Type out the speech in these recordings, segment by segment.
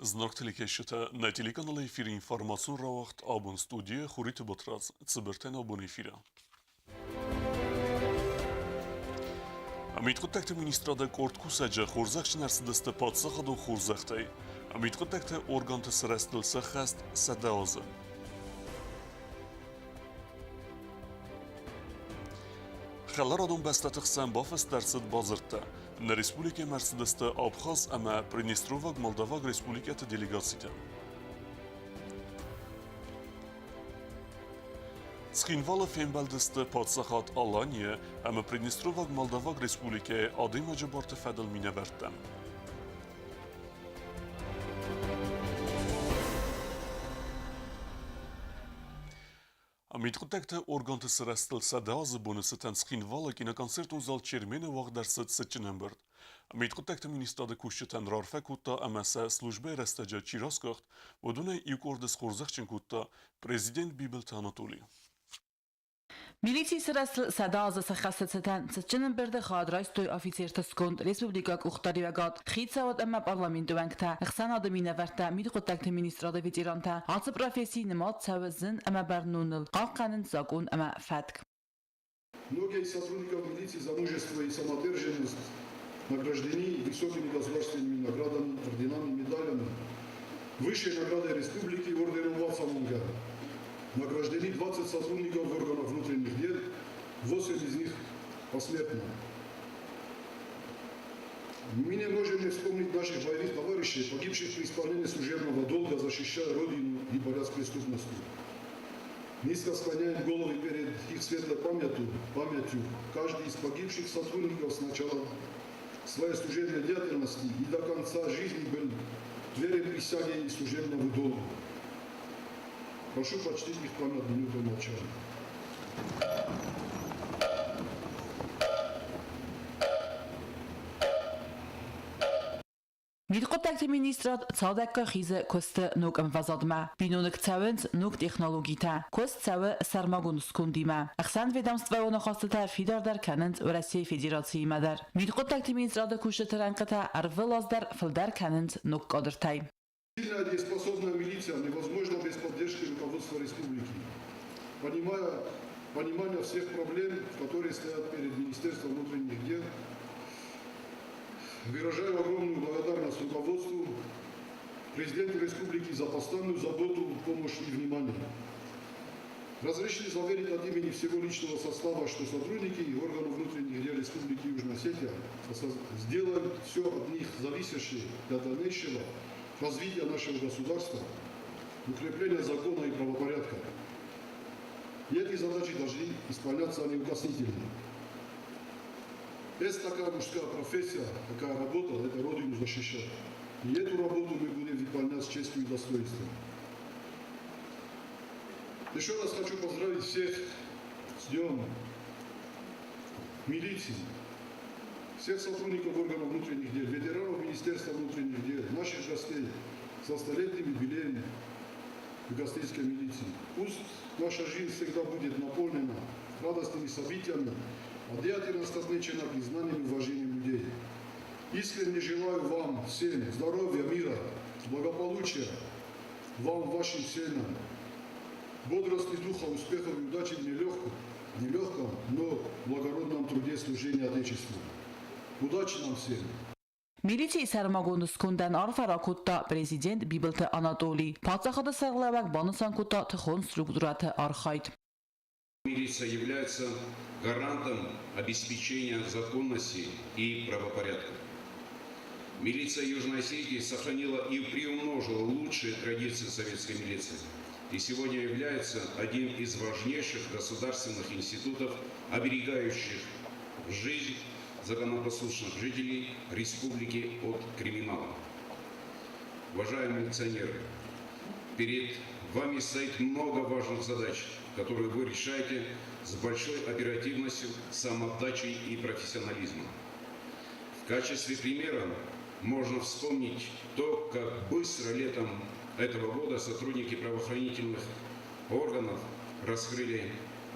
Знаг телекӕсджытӕ, нӕ телеканалы эфиры информацион рауагъд абон студийы Хуриты Батрадз, цыбыртӕн абон эфиры. Мидхъуыддӕгты министрады къорд кусӕджы хорзӕхджын ӕрцыдысты паддзахадон хорзӕхтӕй. Мидхъуыддӕгты органты сырӕзтыл сӕххӕст 100 азы. Хӕларадон бӕстӕты хсӕн бафыст ӕрцыд бадзырдтӕ. Нӕ республикӕмӕ ӕрцыдысты Абхаз ӕмӕ Приднестроваг Молдаваг республикӕты делегацитӕ. Цхинвалы фембӕлдысты паддзахад Аланийы ӕмӕ Приднестроваг Молдаваг республикӕйы адӕймаджы барты фӕдыл минӕвӕрттӕ. Мидхъуыддӕгты органты сырӕзтыл 100 азы боны цытӕн Цхинвалы киноконцертон зал Чермен-ы уагъд ӕрцыд цытджын ӕмбырд. Мидхъуыддӕгты министрады кусджытӕн раарфӕ кодта ӕмӕ сӕ службӕйы рӕстӕджы чи расгуыхт, уыдонӕй иу къорды схорзӕхджын кодта президент Бибылты Анатоли. Милицийы сырӕзтыл 100 азы сӕххӕсты цытӕн цытджын ӕмбырды хайад райстой офицерты сконд, республикӕйы къухдариуӕгад, хицауад ӕмӕ парламенты уӕнгтӕ, ӕхсӕнады минӕвӕрттӕ, мидхъуыддӕгты министрады ветерантӕ. Ацы професси нымад цӕуы зын ӕмӕ бӕрноныл, хъахъхъӕнынц закъон ӕмӕ фӕтк. Многие из сотрудников милиции за мужество и самоотверженность награждены высокими государственными наградами, орденами, медалями. Высшей наградой республики орденом Вацамунга награждены 20 сотрудников органов внутренних дел, 8 из них посмертно. Мы не можем не вспомнить наших боевых товарищей, погибших при исполнении служебного долга, защищая Родину и борясь с преступностью. Низко склоняем головы перед их светлой памятью. Каждый из погибших сотрудников с начала своей служебной деятельности и до конца жизни был верен присяге и служебному долгу. Прошу почтить их память минутой молчания. Мидхъуыддӕгты министрад цалдӕггай хизы куысты ног ӕмвӕзадмӕ. Биноныг цӕуынц ног технологитӕ. Куыст цӕуы сӕрмагонд скондимӕ. Ӕхсӕнведомствӕйон ахастытӕ фидардӕр кӕнынц Уӕрӕсейы Федерациимӕ дӕр. Мидхъуыддӕгты министрады кусджыты рӕнхъытӕ ӕрвылаз дӕр фылдӕр кӕнынц ног кадртӕй. Сильная дееспособная милиция невозможна без поддержки руководства республики. Понимая, понимание всех проблем, которые стоят перед Министерством внутренних дел, выражаю огромную благодарность руководству, президенту республики за постоянную заботу, помощь и внимание. Разрешите заверить от имени всего личного состава, что сотрудники органов внутренних дел Республики Южная Осетия сделают все от них зависящее для дальнейшего развития нашего государства, укрепления закона и правопорядка. И эти задачи должны исполняться неукоснительно. Есть такая мужская профессия, такая работа, это Родину защищать. И эту работу мы будем выполнять с честью и достоинством. Еще раз хочу поздравить всех с Днем милиции, всех сотрудников органов внутренних дел, ветеранов Министерства внутренних дел, наших гостей со столетним юбилеем Югосетинской милиции. Пусть наша жизнь всегда будет наполнена радостными событиями, а деятельность отмечена признанием и уважением людей. Искренне желаю вам всем здоровья, мира, благополучия, вам, вашим семьям, бодрости духа, успехов и удачи в нелегком, нелегком, но благородном труде служения Отечеству. Удачи нам всем! Милицийы сӕрмагонд скондӕн арфӕ ракодта президент Бибылты Анатолий. Паддзахады сӕргълӕууӕг банысан кодта тыхон структурӕты архайд. Милиция является гарантом обеспечения законности и правопорядка. Милиция Южной Осетии сохранила и приумножила лучшие традиции советской милиции и сегодня является одним из важнейших государственных институтов, оберегающих жизнь законопослушных жителей республики от криминала. Уважаемые милиционеры, перед вами стоит много важных задач, которые вы решаете с большой оперативностью, самоотдачей и профессионализмом. В качестве примера можно вспомнить то, как быстро летом этого года сотрудники правоохранительных органов раскрыли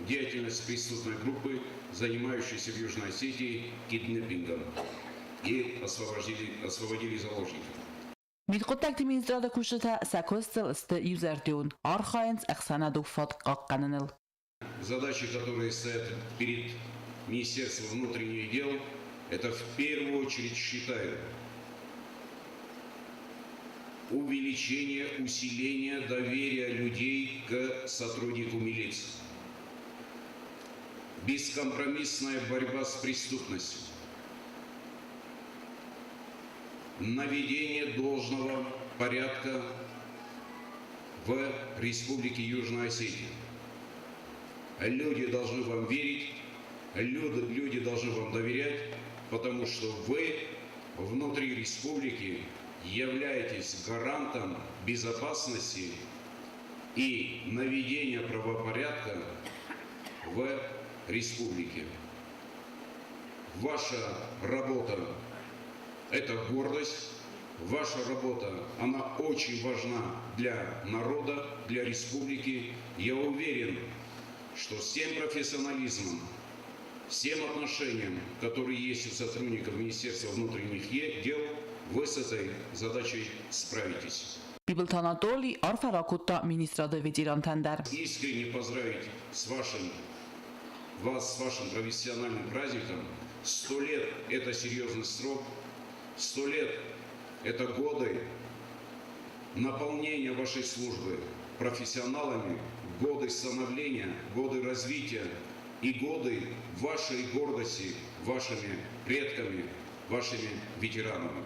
деятельность преступной группы, занимающейся в Южной Осетии киднеппингом, и освободили заложников. Мидхъуыддӕгты министрады кусджытӕ сӕ куыстыл сты иузӕрдион, архайынц ӕхсӕнадон фӕтк хъахъхъӕныныл. Задачи, которые стоят перед Министерством внутренних дел, это в первую очередь, считаю, увеличение, усиление доверия людей к сотруднику милиции. Бескомпромиссная борьба с преступностью. Наведение должного порядка в Республике Южная Осетия. Люди должны вам верить, люди должны вам доверять, потому что вы внутри республики являетесь гарантом безопасности и наведения правопорядка в республике. Ваша работа – это гордость, ваша работа, она очень важна для народа, для республики. Я уверен, что с тем профессионализмом, с тем отношением, которое есть у сотрудников Министерства внутренних дел, вы с этой задачей справитесь. Бибылты Анатоли арфӕ ракодта министрады ветерантӕн дӕр. Искренне поздравить вас с вашим профессиональным праздником. 100 лет – это серьезный срок. 100 лет – это годы наполнения вашей службы профессионалами, годы становления, годы развития и годы вашей гордости вашими предками, вашими ветеранами.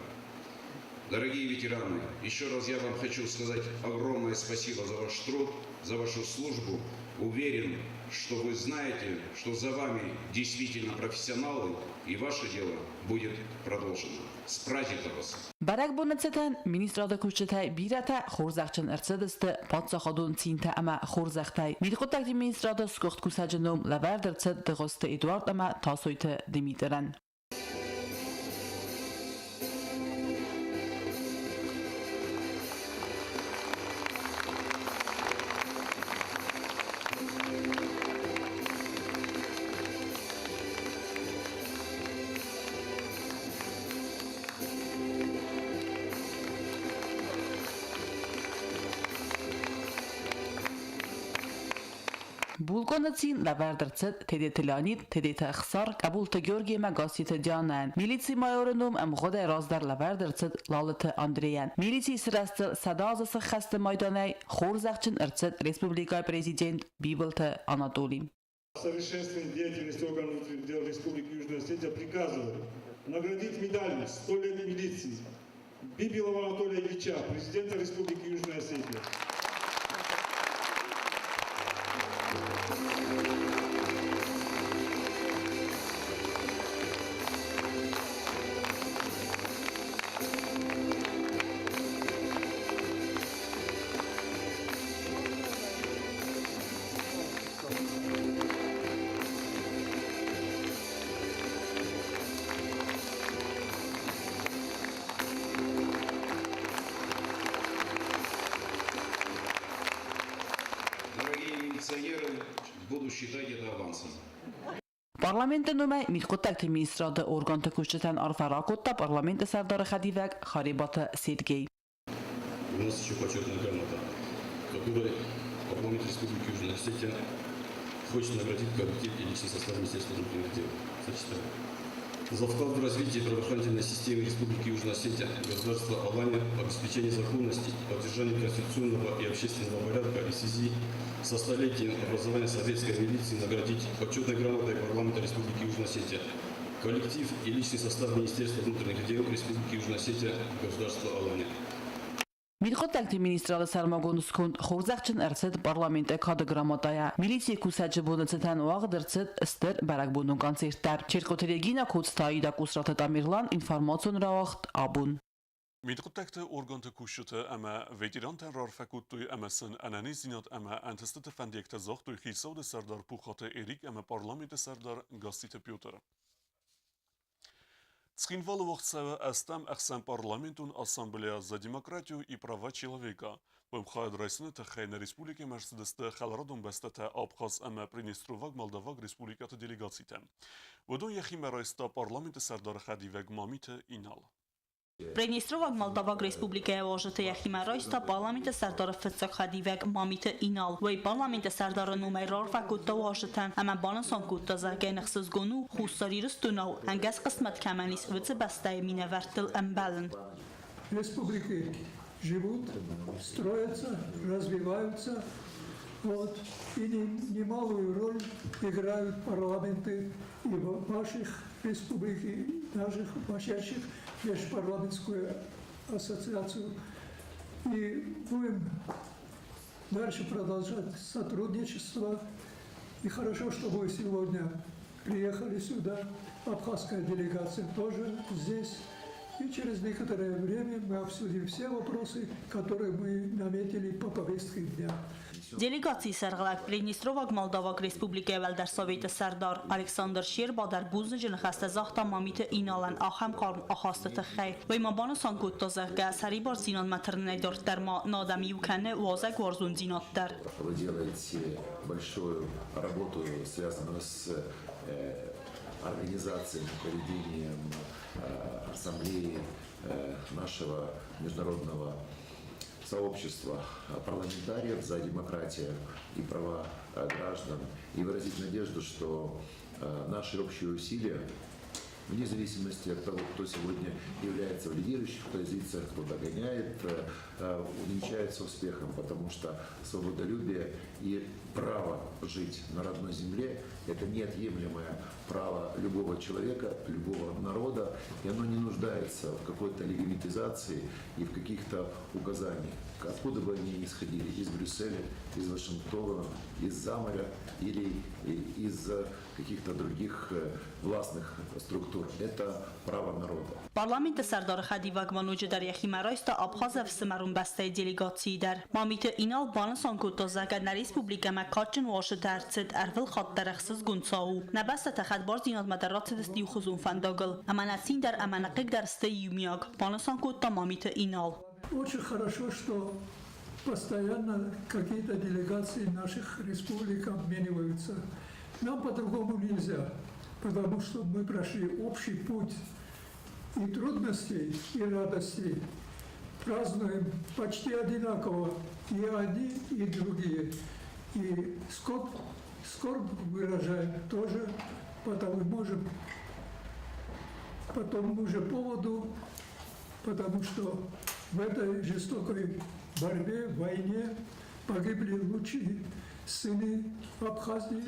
Дорогие ветераны, еще раз я вам хочу сказать огромное спасибо за ваш труд, за вашу службу. Уверен, что вы знаете, что за вами действительно профессионалы, и ваше дело будет продолжено. С праздником вас! Бӕрӕгбоны цытӕн министрады кусджытӕй бирӕтӕ хорзӕхджын ӕрцыдысты паддзахадон цинтӕ ӕмӕ хорзӕхтӕй. Мидхъуыддӕгты министрады сгуыхт кусӕджы ном лӕвӕрд ӕрцыд Дыгъуызты Эдуард ӕмӕ Тасойты Димитрӕн. Булкъоны цин лӕвӕрд ӕрцыд Тедеты Леонид, Тедеты Ӕхсар, Къӕбулты Георги ӕмӕ Гасситы Дианӕйӕн. Милицийы майоры ном ӕмгъуыдӕй раздӕр лӕвӕрд ӕрцыд Лалыты Андрейӕн. Милицийы сырӕзтыл 100 азы сыххӕсты майданӕй хорзӕхджын ӕрцыд республикӕйы президент Бибылты Анатоли. В совершенствовании деятельности органов внутренних дел Республики Южная Осетия приказываю наградить медалью «100 лет милиции» Бибилова Анатолия Ильича, президента Республики Южная Осетия. Дорогие милиционеры, буду считать это авансом. Парламенты номӕй Мидхъуыддӕгты министрады органты кусджытӕн арфӕ ракодта Парламенты сӕрдары хӕдивӕг Харебаты Сергей. У нас еще почетная грамота, которой парламент Республики Южная Осетия хочет наградить коллектив и личный состав Министерства внутренних дел. Зачитаю. За вклад в развитие правоохранительной системы Республики Южная Осетия, государства Алания, обеспечение законности, поддержание конституционного и общественного порядка и в связи со столетием образования советской милиции наградить почетной грамотой парламента Республики Южная Осетия коллектив и личный состав Министерства внутренних дел Республики Южная Осетия, государства Алания. Мидхъуыддӕгты министрады сӕрмагонд сконд хорзӕхджын ӕрцыд Парламенты Кады грамотӕйӕ. Милицийы кусӕджы боны цытӕн уагъд ӕрцыд стыр бӕрӕгбонон концерт дӕр. Черкъоты Регинӕ, Коцты Аидӕ, Къусраты Тамерлан, информацион рауагъд Абон. Мидхъуыддӕгты органты кусджытӕ ӕмӕ ветерантӕн раарфӕ кодтой ӕмӕ сын ӕнӕниздзинад ӕмӕ ӕнтыстыты фӕндиӕгтӕ загътой Хицауады сӕрдар Пухаты Эрик ӕмӕ Парламенты сӕрдар Гасситы Петр. Цхинвалы уагъд цӕуы ӕстӕм ӕхсӕнпарламентон ассамблея «За демократию и права человека». Уым хайад райсыны тыххӕй нӕ республикӕмӕ ӕрцыдысты хӕларадон бӕстӕтӕ Абхаз ӕмӕ Приднестроваг Молдаваг республикӕты делегацитӕ. Уыдон йӕхимӕ райста Парламенты сӕрдары хӕдивӕг Мамиты Инал. Приднестроваг Молдаваг Республикӕйы уазджыты йӕхимӕ райста Парламенты Сӕрдары фыццаг хӕдивӕг Мамиты Инал. Уый Парламенты Сӕрдары номӕй раарфӕ кодта уазджытӕн ӕмӕ банысан кодта, зӕгъгӕ, йын ӕхсызгон у, Хуссар Ирыстонау ӕнгӕс хъысмӕт кӕмӕн ис, уыцы бӕстӕйы минӕвӕрттыл ӕмбӕлын. Республики живут, строятся, развиваются. Вот, и немалую роль играют парламенты и ваших республик, и наших вошедших в межпарламентскую ассоциацию. И будем дальше продолжать сотрудничество. И хорошо, что вы сегодня приехали сюда. Абхазская делегация тоже здесь. И через некоторое время мы обсудим все вопросы, которые мы наметили по повестке дня. Делегацийы сӕргълӕг Приднестроваг Молдаваг Республикӕйы Уӕлдӕр Советы сӕрдар Александр Щерба дӕр бузныджы ныхӕстӕ загъта Мамиты Иналӕн ахӕм хъарм ахасты тыххӕй. Уый ма банысан кодта, зӕгъгӕ, сӕрибардзинадмӕ тырнынӕй дарддӕр ма нӕ адӕм иу кӕны уазӕгуарзондзинад дӕр. Вы делаете большую работу, связанную с организацией, проведением ассамблеи нашего международного сообщества парламентариев за демократию и права граждан и выразить надежду, что наши общие усилия, вне зависимости от того, кто сегодня является в лидирующих позициях, кто догоняет, увенчается успехом, потому что свободолюбие и право жить на родной земле – это неотъемлемое право любого человека, любого народа, и оно не нуждается в какой-то легитимизации и в каких-то указаниях, откуда бы они ни исходили, из Брюсселя, из Вашингтона, из-за моря или из каких-то других властных структур. Это право народа. Парламенты сӕрдары хӕдивӕг ма ноджыдӕр йӕхимӕ райста Абхазы ӕфсымӕрон бӕстӕйы делегацийы дӕр. Мамиты Инал банысан кодта, зӕгъгӕ, нӕ республикӕмӕ кадджын уазджытӕ ӕрцыд ӕрвылхатт дӕр ӕхсызгон цау у. Нӕ бӕстӕтӕ хӕдбардзинадмӕ дӕр рацыдысты иухуызон фӕндагыл, ӕмӕ нӕ цин дӕр ӕмӕ нӕ хъыг дӕр сты иумиаг, банысан кодта Мамиты Инал. Очень хорошо, что постоянно какие-то делегации наших республик обмениваются. Нам по-другому нельзя, потому что мы прошли общий путь и трудностей, и радостей. Празднуем почти одинаково и одни, и другие. И скорбь, скорбь выражаем тоже, потому можем по тому же поводу, потому что в этой жестокой борьбе, войне погибли лучшие сыны Абхазии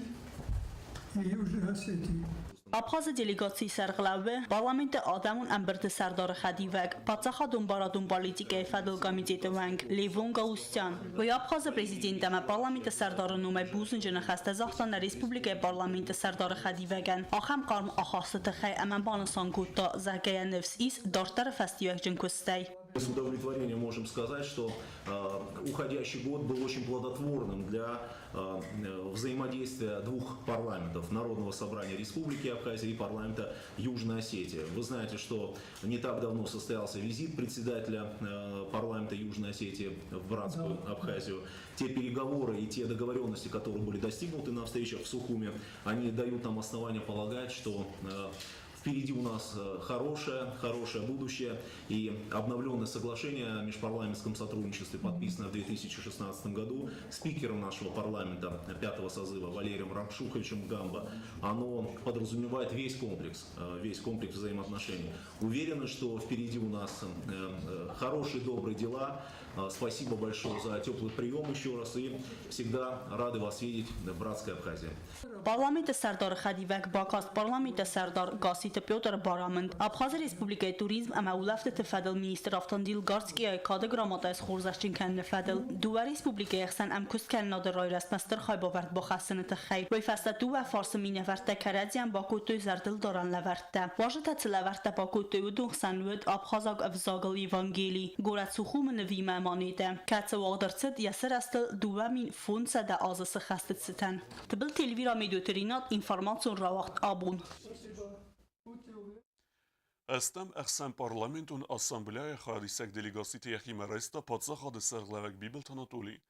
и Южной Осетии. Абхазы делегацийы сӕргълӕууы Парламенты Адӕмон ӕмбырды сӕрдары хӕдивӕг, паддзахадон барадон политикӕйы фӕдыл комитеты уӕнг Левон Галустян. Уый Абхазы президент ӕмӕ Парламенты сӕрдары номӕй бузныджы ныхӕстӕ загъта нӕ республикӕйы Парламенты сӕрдары хӕдивӕгӕн ахӕм хъарм ахасты тыххӕй ӕмӕ банысан кодта, зӕгъгӕ йӕ ныфс ис дарддӕры фӕстиуӕгджын куыстӕй. С удовлетворением можем сказать, что уходящий год был очень плодотворным для взаимодействия двух парламентов – Народного собрания Республики Абхазия и парламента Южной Осетии. Вы знаете, что не так давно состоялся визит председателя парламента Южной Осетии в братскую Абхазию. Те переговоры и те договоренности, которые были достигнуты на встречах в Сухуме, они дают нам основания полагать, что впереди у нас хорошее, хорошее будущее. И обновленное соглашение о межпарламентском сотрудничестве, подписанное в 2016 году спикером нашего парламента пятого созыва Валерием Рамшуховичем Гамбо, оно подразумевает весь комплекс взаимоотношений. Уверены, что впереди у нас хорошие, добрые дела. Спасибо большое за теплый прием еще раз и всегда рады вас видеть в братской Абхазии. Парламенты сӕрдары хӕдивӕг бакаст Парламенты сӕрдар Гасситы Петры барамынд. Абхазы Республикӕйы туризм ӕмӕ улӕфтыты фӕдыл министр Автандил Гарцкъиайы кады грамотӕйы схорзӕхджын кӕныны фӕдыл дыууӕ республикӕйы ӕхсӕн ӕмкуысткӕнынады райрӕзтмӕ стыр хайбавӕрд бахӕссыны тыххӕй. Уый фӕстӕ дыууӕ фарсы минӕвӕрттӕ кӕрӕдзийӕн бакодтой зӕрдылдарӕн лӕвӕрттӕ. Уазджытӕ цы лӕвӕрттӕ бакодтой, уыдон хсӕн уыд абхазаг ӕвзагыл Евангели, горӕт Сухумы нывимӕ монетӕ, кӕцы уагъд ӕрцыд йӕ сырӕзтыл 2500 азы сыххӕсты цытӕн. Тыбылты Эльвира, Медойты Ринат, информацион рауагъд Абон. Ӕстӕм ӕхсӕнпарламентон ассамблеайы хайадисӕг делегациты йӕхимӕ райста паддзахады сӕргълӕууӕг Бибылты Анатоли.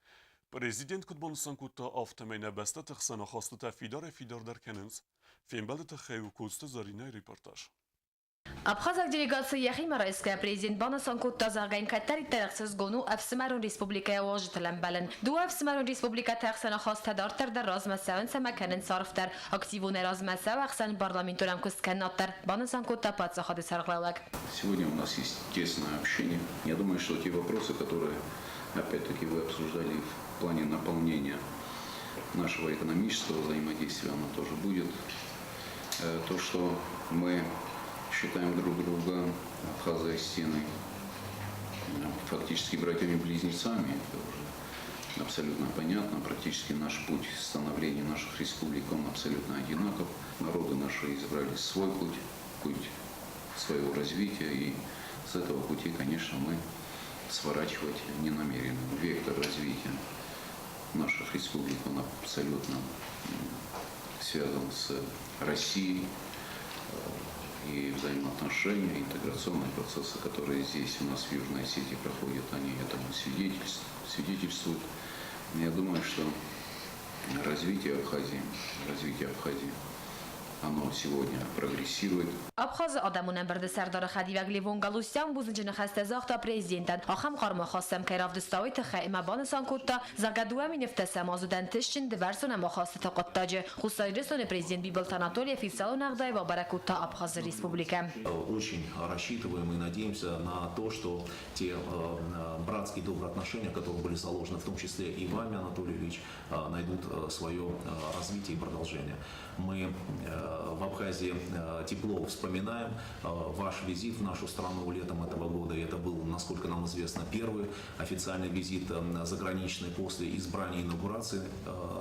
Президент куыд банысан кодта, афтӕмӕй нӕ бӕстӕты хсӕн ахастытӕ фидарӕй-фидардӕр кӕнынц. Фембӕлды тыххӕй у Коцты Зӕринӕйы репортаж. Абхазаг делегаци йӕхимӕ райсгӕ президент банысан кодта, зӕгъгӕ, йын кӕддӕриддӕр ӕхсызгон у ӕфсымӕрон республикӕйы уазджытыл ӕмбӕлын. Дыууӕ ӕфсымӕрон республикӕты ӕхсӕн ахастытӕ дарддӕр дӕр размӕ цӕуынц ӕмӕ кӕнынц арфдӕр, активонӕй размӕ цӕуы ӕхсӕнпарламентон ӕмкуысткӕнынад дӕр, банысан кодта паддзахады сӕргълӕууӕг. Сегодня у нас есть тесное общение. Я думаю, что те вопросы, которые, опять-таки, вы обсуждали в плане наполнения нашего экономического взаимодействия, оно тоже будет. То, что мы считаем друг друга Абхазией и Осетиной фактически братьями-близнецами, это уже абсолютно понятно. Практически наш путь становления наших республик, он абсолютно одинаков. Народы наши избрали свой путь, путь своего развития, и с этого пути, конечно, мы сворачивать не намерены. Вектор развития наших республик, он абсолютно связан с Россией, и взаимоотношения, интеграционные процессы, которые здесь у нас в Южной Осетии проходят, они этому свидетельствуют. Я думаю, что развитие Абхазии, оно сегодня прогрессирует. Абхазы адӕмон ӕмбырды сӕрдары хӕдивӕг Левон Галустян бузныджы ныхӕстӕ загъта президентӕн, ахӕм хъарм ахаст сӕм кӕй равдыста, уый тыххӕй ӕмӕ банысан кодта, зӕгъгӕ, 2017 аз уыд ӕнтыстджын дывӕрсон ӕмахастыты хъуыддаджы. Хуссар Ирыстоны президент Бибылты Анатолий официалон ӕгъдауӕй бабӕрӕг кодта Абхазы республикӕ. Очень рассчитываем и надеемся на то, что те братские добрые отношения, которые были заложены в том числе и вами, Анатолий Ильич, найдут свое развитие и продолжение. Мы в Абхазии тепло вспоминаем ваш визит в нашу страну летом этого года. И это был, насколько нам известно, первый официальный визит заграничный после избрания, инаугурации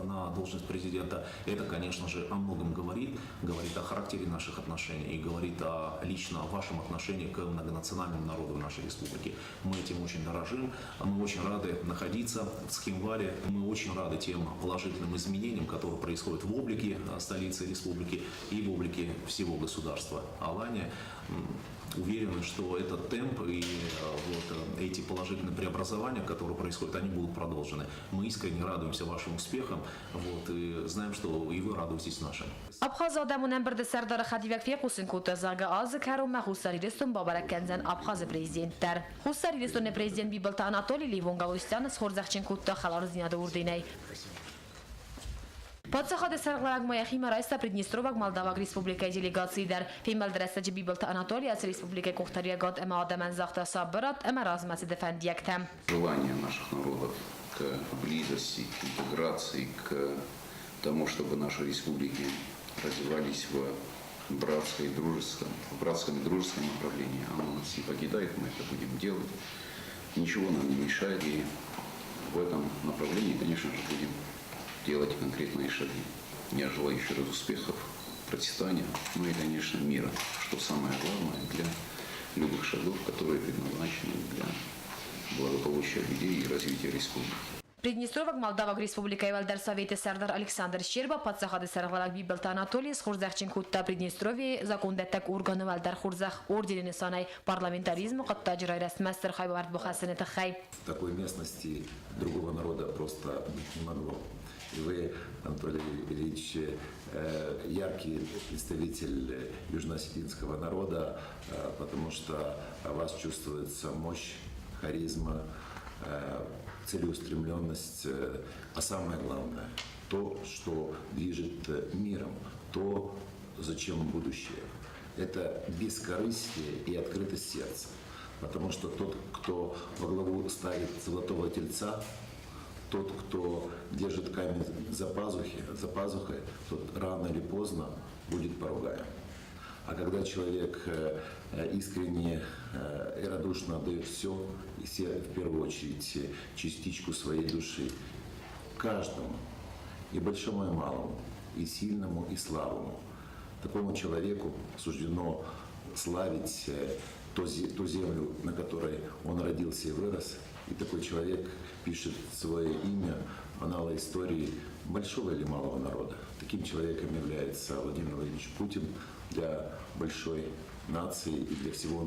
на должность президента. Это, конечно же, о многом говорит, говорит о характере наших отношений и говорит о лично вашем отношении к многонациональному народу нашей республики. Мы этим очень дорожим, мы очень рады находиться в Цхинвале, мы очень рады тем положительным изменениям, которые происходят в облике столицы республики и в облике всего государства Алания. Уверены, что этот темп и вот эти положительные преобразования, которые происходят, они будут продолжены. Мы искренне радуемся вашим успехам, вот, и знаем, что и вы радуетесь нашим. Абхазы адӕмон ӕмбырды сӕрдары хӕдивӕг фехъусын кодта, зӕгъгӕ, азы кӕронмӕ Хуссар Ирыстон бабӕрӕг кӕндзӕн Абхазы президент дӕр. Хуссар Ирыстоны президент Бибылты Анатоли Левон Галустяны схорзӕхджын кодта хӕлардзинады орденӕй. Паддзахады сӕргълӕууӕг ма йӕхимӕ райста Приднестроваг Молдаваг республикӕйы делегацийы дӕр. Фембӕлды рӕстӕджы Бибылты Анатоли ацы республикӕйы къухдариуӕгад ӕмӕ адӕмӕн загъта сабырад ӕмӕ размӕцыды фӕндиӕгтӕ. Желание наших народов к близости, к интеграции, к тому, чтобы наши республики развивались в братском и дружеском направлении, оно нас не покидает, мы это будем делать. Ничего нам не мешает, и в этом направлении, конечно же, будем делать конкретные шаги. Я желаю еще раз успехов, процветания, ну и, конечно, мира, что самое главное для любых шагов, которые предназначены для благополучия людей и развития республики. Приднестроваг Молдаваг республикӕйы Уӕлдӕр Советы сӕрдар Александр Щерба паддзахады сӕргълӕууӕг Бибылты Анатолийы схорзӕхджын кодта Приднестровьейы закондӕттӕг органы уӕлдӕр хорзӕх ордены нысанӕй парламентаризмы хъуыддаджы райрӕзтмӕ стыр хайбавӕрд бахӕссыны тыххӕй. В такой местности другого народа просто быть не могло. И вы, Анатолий Ильич, яркий представитель южно-осетинского народа, потому что у вас чувствуется мощь, харизма, целеустремленность, а самое главное, то, что движет миром, то, зачем будущее. Это бескорыстие и открытость сердца. Потому что тот, кто во главу ставит золотого тельца, тот, кто держит камень за пазухой, тот рано или поздно будет поругаем. А когда человек искренне и радушно отдает все, и все, в первую очередь, частичку своей души, каждому, и большому, и малому, и сильному, и слабому, такому человеку суждено славить ту землю, на которой он родился и вырос. И такой человек пишет свое имя в анналы истории большого или малого народа. Таким человеком является Владимир Владимирович Путин для большой нации и для всего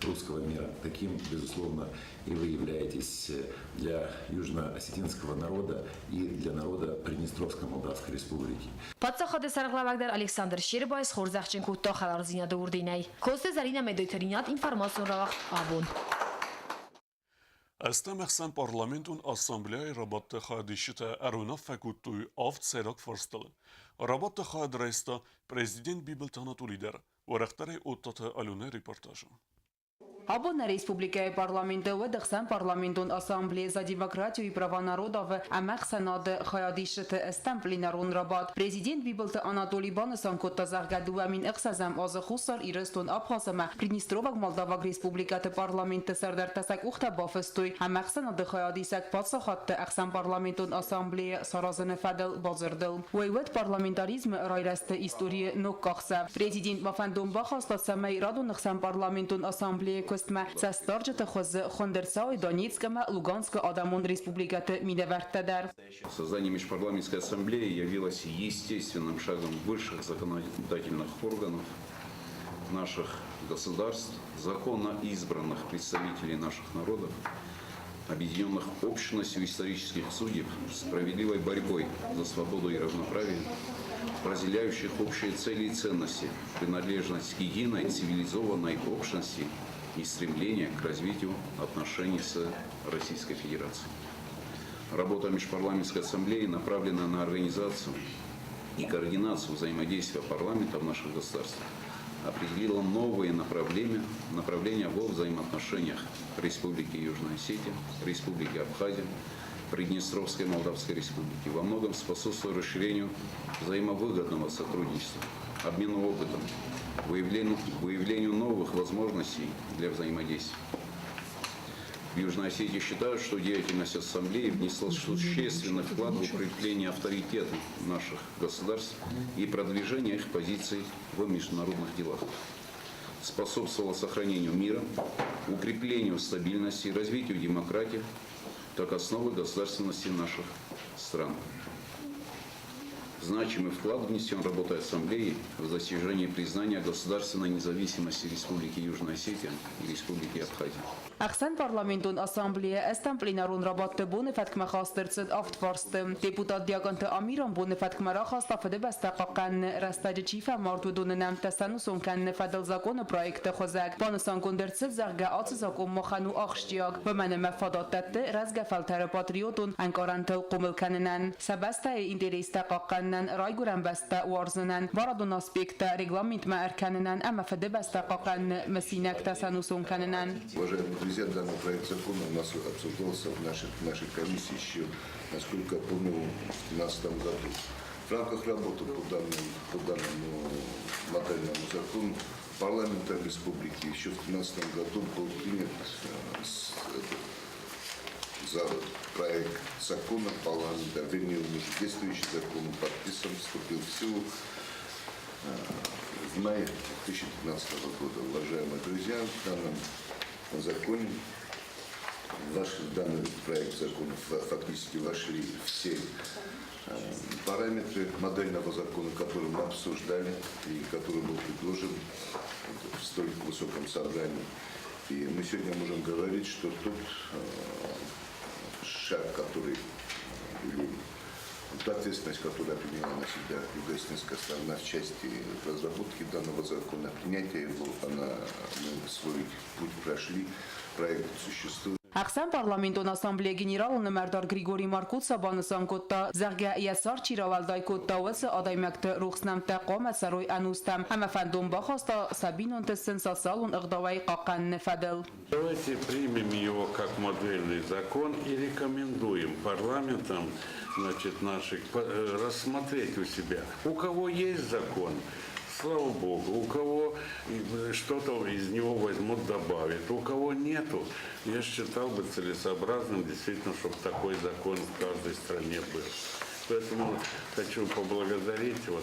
русского мира. Таким, безусловно, и вы являетесь для южно-осетинского народа и для народа Приднестровско-Молдавской Республики. Паддзахады сӕргълӕууӕг дӕр Александр Щербайы схорзӕхджын кодта хӕлардзинады орденӕй. Коцты Зӕринӕ, Медойты Ринат, информацион рауагъд Абон. Ӕстӕм ӕхсӕнпарламентон ассамблейы рабадты хайадисджытӕ ӕруынаффӕ кодтой авд сӕйраг фарстыл. Рабадты хайад райста президент Бибылты Анатоли дӕр. Уӕрӕхдӕрӕй Оттаты Аленӕ репортажы. Абон нӕ республикӕйы парламенты уыд ӕхсӕнпарламентон ассамблея За демократию и права народов-ы ӕмӕхсӕнады хайадисджыты ӕстӕм пленарон рабадт. Президент Бибылты Анатоли банысан кодта, зӕгъгӕ, 2006 азы Хуссар Ирыстон, Абхаз ӕмӕ Приднестроваг Молдаваг республикӕты парламентты сӕрдӕрттӕ сӕ къухтӕ бафыстой ӕмӕхсӕнады хайадисӕг паддзахадты ӕхсӕнпарламентон ассамблея саразыны фӕдыл бадзырдыл. Уый уыд парламентаризмы райрӕзты историйы ног къахдзӕф. Президент ма фӕндон бахаста, цӕмӕй радон ӕхсӕнпарламентон ассамблейы куыстмӕ цӕстдарджыты хуызы хуынд ӕрцӕуой Донецк ӕмӕ Луганскы адӕмон республикӕты минӕвӕрттӕ дӕр. Создание Межпарламентской ассамблеи явилось естественным шагом высших законодательных органов наших государств, законно избранных представителей наших народов, объединенных общностью исторических судеб, справедливой борьбой за свободу и равноправие, разделяющих общие цели и ценности, принадлежность к единой цивилизованной общности и стремление к развитию отношений с Российской Федерацией. Работа Межпарламентской ассамблеи направлена на организацию и координацию взаимодействия парламентов наших государств, определила новые направления во взаимоотношениях Республики Южная Осетия, Республики Абхазия, Приднестровской Молдавской Республики, во многом способствуя расширению взаимовыгодного сотрудничества, обмену опытом, выявлению новых возможностей для взаимодействия. В Южной Осетии считают, что деятельность Ассамблеи внесла существенный вклад в укрепление авторитета наших государств и продвижение их позиций в международных делах. Способствовала сохранению мира, укреплению стабильности и развитию демократии как основы государственности наших стран. Значимый вклад внесен работой Ассамблеи в достижении признания государственной независимости Республики Южная Осетия и Республики Абхазия. Ӕхсӕнпарламентон ассамблейы ӕстӕм пленарон рабадты боны фӕткмӕ хаст ӕрцыд авд фарсты. Депутат Диакъонты Амиран боны фӕткмӕ рахаста Фыдыбӕстӕ хъахъхъӕныны рӕстӕджы чи фӕмард, уыдоны нӕмттӕ сӕнусон кӕныны фӕдыл закъоны проекты хуызӕг. Банысангонд ӕрцыд, зӕгъгӕ, ацы закъон махӕн у ахсджиаг, уымӕн ӕмӕ фадат дӕтты рӕзгӕ фӕлтӕры патриотон ӕнкъарӕнтыл хъомыл кӕнынӕн, сӕ бӕстӕйы интерестӕ хъахъхъӕнынӕн, райгуырӕн бӕстӕ уарзынӕн, барадон аспекттӕ регламентмӕ ӕркӕнынӕн ӕмӕ Фыдыбӕстӕ хъахъхъӕныны мысинӕгтӕ сӕнусон кӕнынӕн. Уважаемые друзья, данный проект закона у нас обсуждался в нашей комиссии еще, насколько я помню, в 2013 году. В рамках работы по данному модельному закону парламентом республики еще в 2013 году был принят за проект закона парламента, вернее, он уже действующий закон, подписан, вступил в силу в мае 2015 года. Уважаемые друзья, в данном законе, в ваш данный проект закона фактически вошли все параметры модельного закона, который мы обсуждали и который был предложен в столь высоком собрании. И мы сегодня можем говорить, что тот шаг, который или та ответственность, которую приняла на себя юго-осетинская сторона в части разработки данного закона, принятия его, мы свой путь прошли, проект существует. Ӕхсӕнпарламентон ассамблейы генералон нымӕрдар Григорий Маркуца банысан кодта, зӕгъгӕ, йӕ цард чи рауӕлдай кодта, уыцы адӕймӕгты рухс нӕмттӕ хъуамӕ цӕрой ӕнустӕм ӕмӕ фӕндон бахаста сӕ бинонты сын социалон ӕгъдауӕй хъахъхъӕныны фӕдыл. Давайте примем его как модельный закон и рекомендуем парламентам, значит, наших рассмотреть у себя. У кого есть закон, слава Богу, у кого что-то из него возьмут, добавят, у кого нету, я считал бы целесообразным действительно, чтобы такой закон в каждой стране был. Поэтому хочу поблагодарить вот,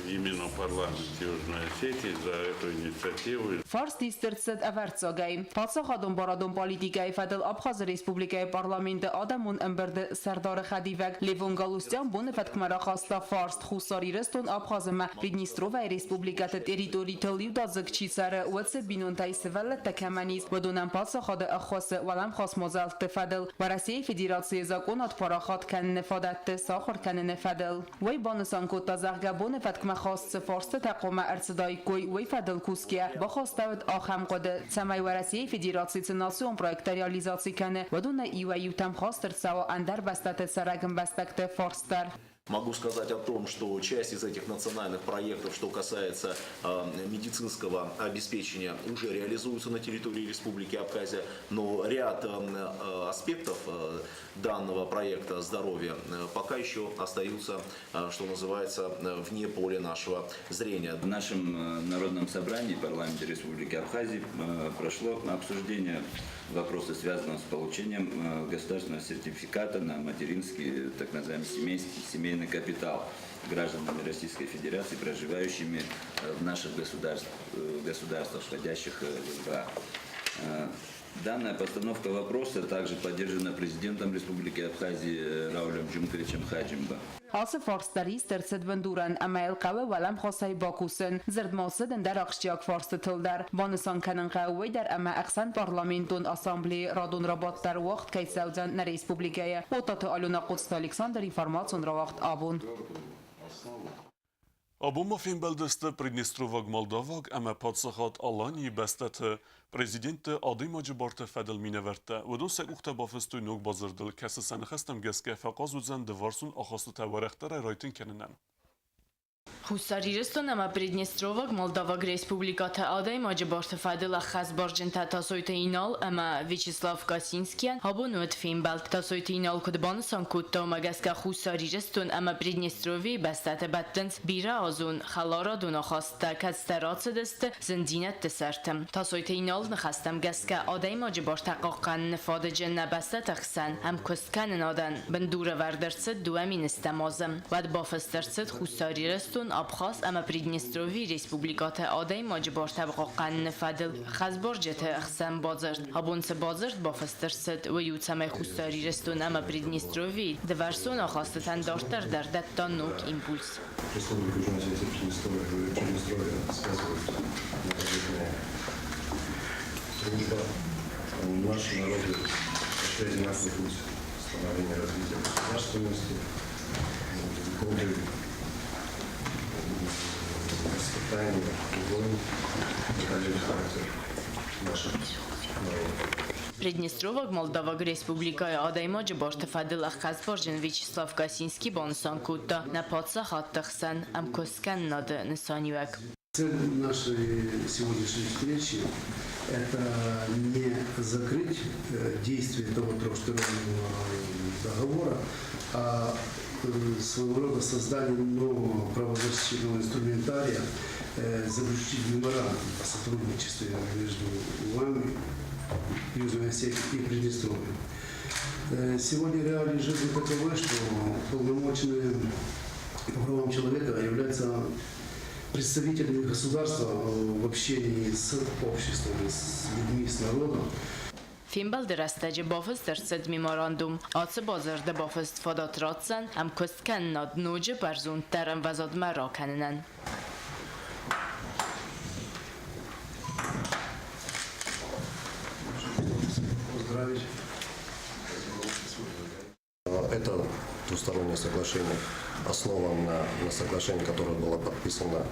именно парламент Южной Осетии за эту инициативу. Фарст ист ӕрцыд ӕвӕрццагӕй. Паддзахадон барадон политикӕйы фӕдыл Абхазы Республикӕйы Парламенты Адӕмон ӕмбырды сӕрдары хӕдивӕг Левон Галустян боны фӕткмӕ рахаста фарст Хуссар Ирыстон, Абхаз ӕмӕ Приднестровӕйы республикӕты территоритыл иудадзыг чи цӕры, уыцы бинонтӕй сывӕллӕттӕ кӕмӕн ис, уыдонӕн паддзахады ӕххуысы уӕлӕмхас мадзӕлтты фӕдыл Уӕрӕсейы Федерацийы закъонад парахат кӕныны фадӕтты сахуыр кӕныны фӕдыл. Уый банысан кодта, зӕгъгӕ, боны фӕткмӕ хаст цы фарстытӕ хъуамӕ ӕрцыдаиккой, уый фӕдыл кусгӕ, бахастӕуыд ахӕм хъуыды, цӕмӕй Уӕрӕсейы Федераци цы национ проекттӕ реализаци кӕны, уыдонӕй иуӕй-иутӕм хаст ӕрцӕуа ӕндӕр бӕстӕты цӕрӕг ӕмбӕстӕгты фарст дӕр. Могу сказать о том, что часть из этих национальных проектов, что касается медицинского обеспечения, уже реализуются на территории Республики Абхазия, но ряд аспектов данного проекта здоровья пока еще остаются, что называется, вне поля нашего зрения. В нашем Народном собрании парламенте Республики Абхазия прошло обсуждение вопроса, связанного с получением государственного сертификата на материнский, так называемый семейный капитал гражданами Российской Федерации, проживающими в наших государствах, входящих в СБА. Данная постановка вопроса также поддержана президентом Республики Абхазия Раулем Джумковичем Хаджимба. Ацы фарст дӕр ист ӕрцыд бындурӕн ӕмӕ йыл хъӕуы уӕлӕмхасӕй бакусын. Дзырд ма цыд ӕндӕр ахсджиаг фарстытыл дӕр. Банысан кӕнын хъӕуы уый дӕр ӕмӕ ӕхсӕнпарламентон ассамблейы радон рабадт дӕр уагъд кӕй цӕудзӕн нӕ республикӕйы. Отаты Алена, Хъоцыты Александр, информацион рауагъд Абон. Абон ма фембӕлдысты Приднестроваг Молдаваг ӕмӕ Паддзахад Аланийы бӕстӕты президентты адӕймаджы барты фӕдыл минӕвӕрттӕ. Уыдон сӕ къухтӕ бафыстой ног бадзырдыл, кӕцы сӕ ныхӕстӕм гӕсгӕ фӕахъаз уыдзӕн дывӕрсон ахастытӕ уӕрӕхдӕрӕй райтынг кӕнынӕн. Хуссар Ирыстон ӕмӕ Приднестроваг Молдаваг республикӕты адӕймаджы барты фӕдыл ӕххӕстбарджынтӕ Тасойты Инал ӕмӕ Вячеслав Косинскийӕн абон уыд фембӕлд. Тасойты Инал куыд банысан кодта, уымӕ гӕсгӕ Хуссар Ирыстон ӕмӕ Приднестровьейы бӕстӕтӕ бӕттынц бирӕазон хӕларадон ахасттӕ, кӕцытӕ рацыдысты зындзинӕдты сӕрты. Тасойты Иналы ныхӕстӕм гӕсгӕ адӕймаджы бартӕ хъахъхъӕныны фадыджы нӕ бӕстӕты хсӕн ӕмкуысткӕнынадӕн бындурӕвӕрд ӕрцыд 2010 азы. Уӕд бафыст ӕрцыд Хуссар Ирыстон, Абхаз ӕмӕ Приднестровьейы республикӕты адӕймаджы бартӕ бахъахъхъӕныны фӕдыл хӕсбарджыты хсӕн бадзырд. Абон цы бадзырд бафыст ӕрцыд, уый у, цӕмӕй Хуссар Ирыстон ӕмӕ Приднестровьейы дывӕрсон ахастытӕн дарддӕр дӕр дӕтта ног импульс. Республика Южная Осетия Приднестровье, Приднестровье связывает многолетняя дружба. Наши народы прошли одинаковый путь становления и развития государственности, годы испытаний и войн закалили характер наших народов. Приднестроваг Молдаваг Республикӕйы адӕймаджы барты фӕдыл ӕххӕстбарджын Вячеслав Косинский банысан кодта нӕ паддзахадты хсӕн ӕмкуысткӕнынады нысаниуӕг. Цель нашей сегодняшней встречи – это не закрыть действие того трехстороннего договора, а своего рода создание нового правозащитного инструментария, заключить меморандум о сотрудничестве между вами, Южной Осетией и Приднестровьем. Сегодня реалии жизни таковы, что уполномоченные по правам человека являются представителями государства в общении с обществом, с людьми, с народом. Фембӕлды рӕстӕджы бафыст ӕрцыд меморандум. Ацы бадзырды бафыст фадат ратдзӕн ӕмкуысткӕнынад ноджы бӕрзонддӕр ӕмвӕзадмӕ ракӕнынӕн. Поздравить. Это двустороннее соглашение основано на соглашении, которое было подписано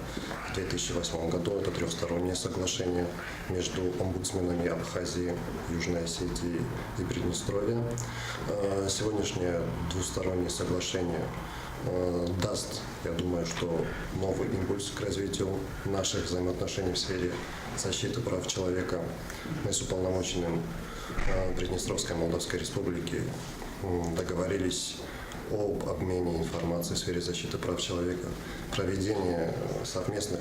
в 2008 году. Это трехстороннее соглашение между омбудсменами Абхазии, Южной Осетии и Приднестровья. Сегодняшнее двустороннее соглашение даст, я думаю, что новый импульс к развитию наших взаимоотношений в сфере защиты прав человека. Мы с уполномоченным Приднестровской Молдавской Республики договорились об обмене информацией в сфере защиты прав человека, проведении совместных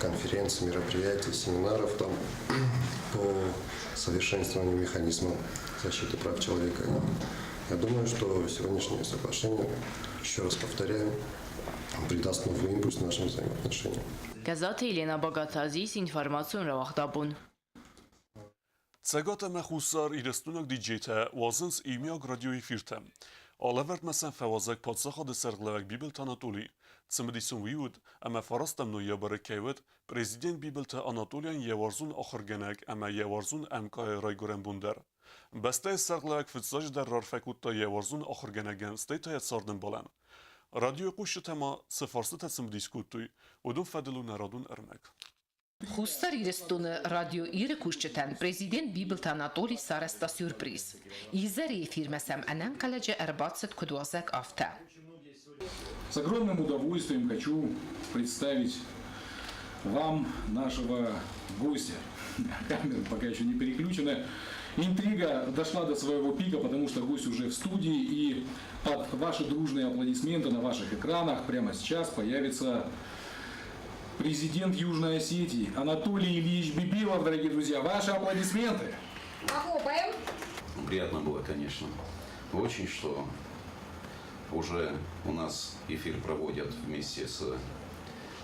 конференций, мероприятий, семинаров там, по совершенствованию механизма защиты прав человека. Я думаю, что сегодняшнее соглашение, еще раз повторяю, придаст новый импульс нашим взаимоотношениям. Гӕззаты Елена Багаты Азиз, информацион рауагъдабон. Цӕгат ӕмӕ Хуссар Ирыстойнаг диджейтӕ уадзынц иумиаг радиоэфиртӕ. Алӕвӕрдмӕ сӕм фӕуазӕг паддзахады сӕргълӕууӕг Бибылты Анатоли. Цымыдисон уый уыд, ӕмӕ фарастӕм ноябры кӕй уыд, президент Бибылты Анатолийӕн йӕ уарзон ахуыргӕнӕг ӕмӕ йӕ уарзон ӕмкъайы райгуырӕн бон дӕр. Бӕстӕйы сӕргълӕууӕг фыццаджыдӕр рарфӕ кодта йӕ уарзон ахуыргӕнӕгӕн, стӕй та йӕ цардӕмбалӕн. Радиохъусджытӕ ма цы фарстытӕ цымыдис кодтой, уыдон фӕдыл у нӕ радон ӕрмӕг. Хуссар Ирыстоны радио Иры кусджытӕн президент Бибылты Анатолий сарӕзта сюрприз. Изӕры эфирмӕ сӕм ӕнӕнхъӕлӕджы ӕрбацыд куыд уазӕг, афтӕ. С огромным удовольствием хочу представить вам нашего гостя. Камеры пока еще не переключены. Интрига дошла до своего пика, потому что гость уже в студии, и под ваши дружные аплодисменты на ваших экранах прямо сейчас появится президент Южной Осетии Анатолий Ильич Бибилов, дорогие друзья. Ваши аплодисменты! Похлопаем. Приятно было, конечно, очень, что уже у нас эфир проводят вместе с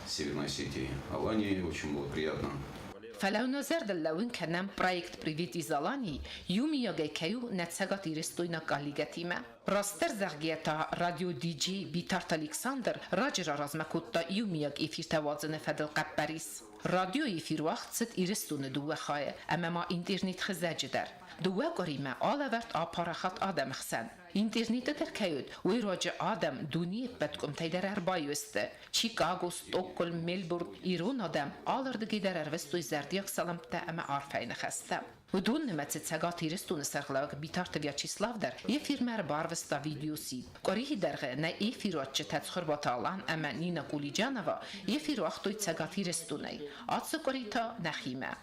Северной Осетией Аланией. Очень было приятно. Фӕлӕ нӕ зӕрдыл лӕууын кӕнӕм проект Привет из Алании иумиагӕй кӕй у нӕ цӕгатирыстойнаг коллегӕтимӕ. Растдӕр зӕгъгӕйӕ та радио-диджей Битарты Александр раджы раразмӕ кодта иумиаг эфиртӕ уадзыны фӕдыл хъӕппӕрис. Радиоэфир уагъд цыд Ирыстоны дыууӕ хайы ӕмӕ ма интернет-хызӕджы дӕр. Дыууӕ къуыримӕ алӕвӕрд апарахат адӕмы хсӕн. Интернеты дӕр кӕй уыд, уый руаджы адӕм дунейы ӕппӕт къуымтӕй дӕр ӕрбаиу сты. Чикаго, Стокгольм, Мельбурн, ирон адӕм алырдыгӕй дӕр ӕрвыстой зӕрдиаг салӕмттӕ ӕмӕ арфӕйы ныхӕстӕ. Уыдон нымӕцы Цӕгат Ирыстоны сӕргълӕууӕг Битарты Вячеслав дӕр эфирмӕ ӕрбарвыста видеосидт. Къуырийы дӕргъы нӕ эфируадджытӕ Цхуырбаты Алан ӕмӕ Нина Кулиджанова эфир уагътой Цӕгат Ирыстонӕй, ацы къуыри та нӕхимӕ.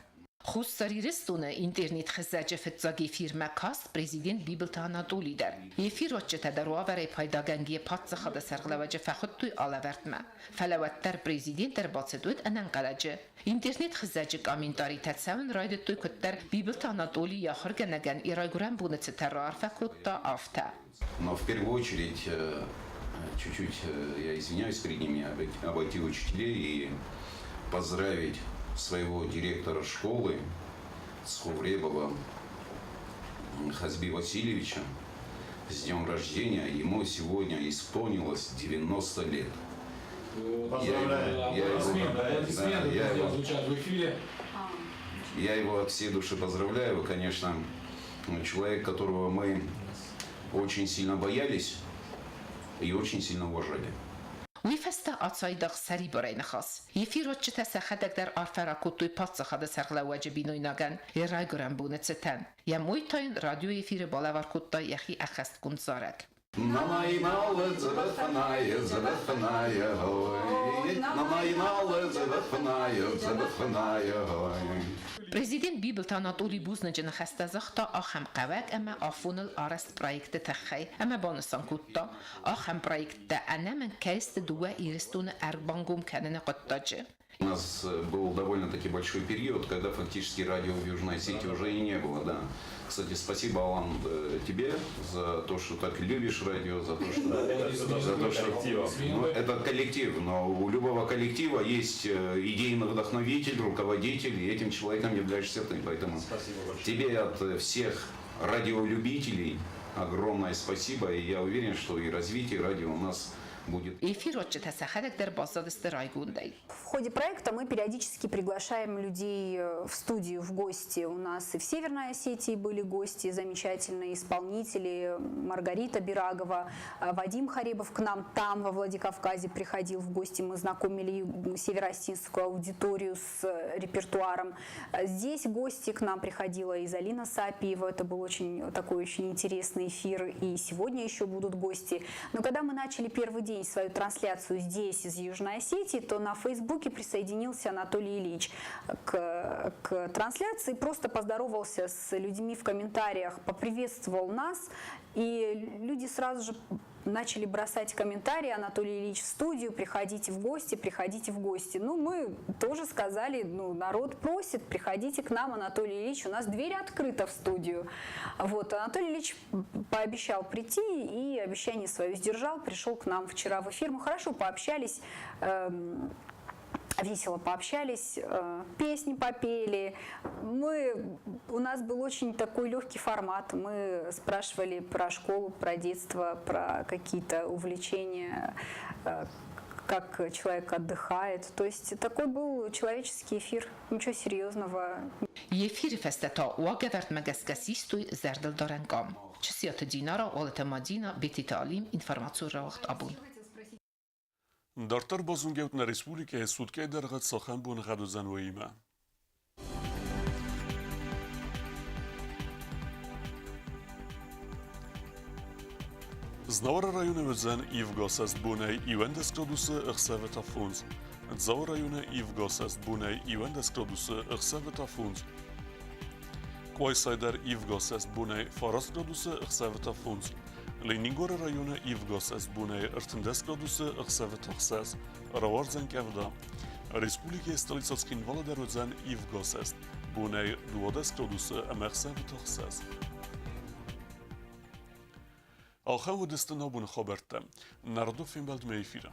Хуссар Ирыстоны интернет-хызӕджы фыццаг эфирмӕ каст президент Бибылты Анатоли дӕр. Эфируадджытӕ дӕр уавӕрӕй пайдагӕнгӕйӕ паддзахады сӕргълӕууӕджы фӕхуыдтой алӕвӕрдмӕ. Фӕлӕ уӕддӕр президент ӕрбацыд уыд ӕнӕнхъӕлӕджы. Интернет-хызӕджы комментаритӕ цӕуын райдыдтой куыддӕр Бибылты Анатоли йӕ ахуыргӕнӕгӕн йӕ райгуырӕн боны цытӕн раарфӕ кодта, афтӕ. Но в первую очередь, чуть-чуть я извиняюсь перед ними, обойти учителей и поздравить своего директора школы Цховребова Хазби Васильевича с днем рождения. Ему сегодня исполнилось 90 лет. Поздравляю. Аплодисменты, друзья, звучат в эфире. Я его от всей души поздравляю. Конечно, человек, которого мы очень сильно боялись и очень сильно уважали. Уый фӕстӕ ацайдагъ сӕрибарӕй ныхас. Эфируадджытӕ сӕхӕдӕг дӕр арфӕ ракодтой паддзахады сӕргълӕууӕджы бинойнагӕн йӕ райгуырӕн боны цытӕн. Йӕ мой та йын радиоэфиры балӕвар кодта йӕхи ӕххӕстгонд зарӕг. Нана-иналы дзӕбӕх-фынӕйы, дзӕбӕх-фынӕйы, ой. Нана-иналы дзӕбӕх-фынӕйы, дзӕбӕх-фынӕйы, ой. Президент Бибылты Анатоли бузныджы ныхӕстӕ загъта ахӕм хъӕуӕг ӕмӕ афоныл арӕзт проекты тыххӕй ӕмӕ банысан кодта, ахӕм проекттӕ ӕнӕмӕнг кӕй сты дыууӕ Ирыстоны ӕрбангом кӕныны хъуыддаджы. У нас был довольно-таки большой период, когда фактически радио в Южной Осетии уже и не было, да. Кстати, спасибо, Алан, тебе за то, что так любишь радио, за то, что ну, это коллектив, но у любого коллектива есть идейный вдохновитель, руководитель, и этим человеком являешься ты. Поэтому тебе от всех радиолюбителей огромное спасибо, и я уверен, что и развитие радио у нас будет. Эфируадджытӕ сӕхӕдӕг дӕр баззадысты райгондӕй. В ходе проекта мы периодически приглашаем людей в студию в гости. У нас и в Северной Осетии были гости, замечательные исполнители. Маргарита Бирагова, Вадим Харебов к нам там, во Владикавказе, приходил в гости. Мы знакомили североосетинскую аудиторию с репертуаром. Здесь гости к нам приходила и Залина Сапиева. Это был очень такой очень интересный эфир. И сегодня еще будут гости. Но когда мы начали первый день свою трансляцию здесь, из Южной Осетии, то на Фейсбуке присоединился Анатолий Ильич к трансляции, просто поздоровался с людьми в комментариях, поприветствовал нас, и люди сразу же начали бросать комментарии: Анатолий Ильич в студию, приходите в гости, приходите в гости. Ну, мы тоже сказали, ну, народ просит, приходите к нам, Анатолий Ильич, у нас дверь открыта в студию. Вот, Анатолий Ильич пообещал прийти и обещание свое сдержал, пришел к нам вчера в эфир. Мы хорошо пообщались, весело пообщались, песни попели. У нас был очень такой легкий формат. Мы спрашивали про школу, про детство, про какие-то увлечения, как человек отдыхает. То есть такой был человеческий эфир, ничего серьезного. Эфиры фӕстӕ та уагӕвӕрдмӕ гӕсгӕ систой зӕрдылдарӕн къам. Чысиаты Динара, Уалыты Мадина, Бететы Алим, информацион рауагъд Абон. Дарддӕр базонгӕут нӕ республикӕйы суткӕйы дӕргъы цахӕм боныгъӕд уыдзӕн, уыимӕ. Знауыры районы уыдзӕн ивгӕ бонӕй 11 градусы, ӕхсӕвы та 5. Дзауы районы ивгӕ бонӕй 11 градусы, ӕхсӕвы та 5. Къуайсайы дӕр ивгӕ бонӕй 9 градусы, ӕхсӕвы та 5. Ленингоры районы ивгӕ бонӕй 13 градусы, ӕхсӕвы та 6. Рауардзӕн къӕвда. Республикӕйы столицӕ Цхинвалы дӕр уыдзӕн ивгӕ бонӕй 12 градусы ӕмӕ ӕхсӕвы та 6. Ахӕм уыдысты нӕ абоны хабӕрттӕ. Народон фембӕлдмӕ эфиры.